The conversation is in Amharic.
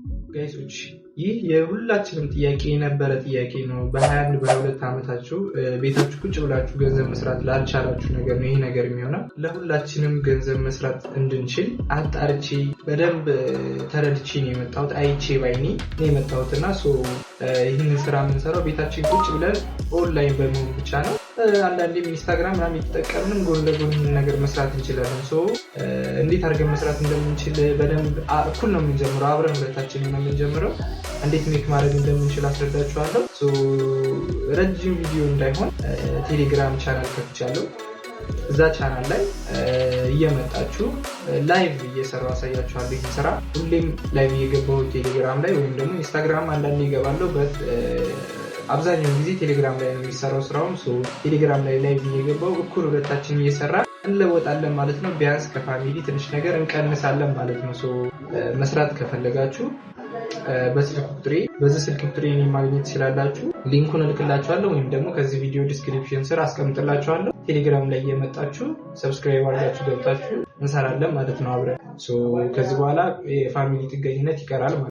Guys ኦች፣ ይህ የሁላችንም ጥያቄ የነበረ ጥያቄ ነው። በ21 በ22 ዓመታችሁ ቤታችሁ ቁጭ ብላችሁ ገንዘብ መስራት ላልቻላችሁ ነገር ነው ይህ ነገር የሚሆነው። ለሁላችንም ገንዘብ መስራት እንድንችል አጣርቼ በደንብ ተረድቼ ነው የመጣሁት። አይቼ ባይኔ ነው የመጣሁት እና ይህንን ስራ የምንሰራው ቤታችን ቁጭ ብለን ኦንላይን በመሆን ብቻ ነው። አንዳንዴም ኢንስታግራም ምናምን የተጠቀምንም ጎን ለጎን ይህን ነገር መስራት እንችላለን። So እንዴት አድርገን መስራት እንደምንችል በደንብ እኩል ነው የምንጀምረው፣ አብረን ሁለታችን ነው የምንጀምረው። እንዴት make ማድረግ እንደምንችል አስረዳችኋለሁ። ረጅም ቪዲዮ እንዳይሆን ቴሌግራም ቻናል ከፍቻለሁ። እዛ ቻናል ላይ እየመጣችሁ live እየሰራሁ አሳያችኋለሁ። ይህን ስራ ሁሌም live እየገባሁ ቴሌግራም ላይ ወይም ደግሞ ኢንስታግራም አንዳንዴ እገባለሁ፣ but አብዛኛውን ጊዜ ቴሌግራም ላይ ነው የሚሰራው ስራውም። ቴሌግራም ላይ live እየገባሁ እኩል ሁለታችን እየሰራ እንለወጣለን ማለት ነው። ቢያንስ ከ family ትንሽ ነገር እንቀንሳለን ማለት ነው። መስራት ከፈለጋችሁ በስልክ ቁጥሬ፣ በዚህ ስልክ ቁጥሬ እኔን ማግኘት ትችላላችሁ። Link ኡን እልክላችኋለሁ ወይም ደግሞ ከዚህ ቪዲዮ description ስር አስቀምጥላችኋለሁ። ቴሌግራም ላይ እየመጣችሁ subscribe አድርጋችሁ ገብታችሁ እንሰራለን ማለት ነው አብረን። ከዚህ በኋላ የ family ጥገኝነት ይቀራል ማለት ነው።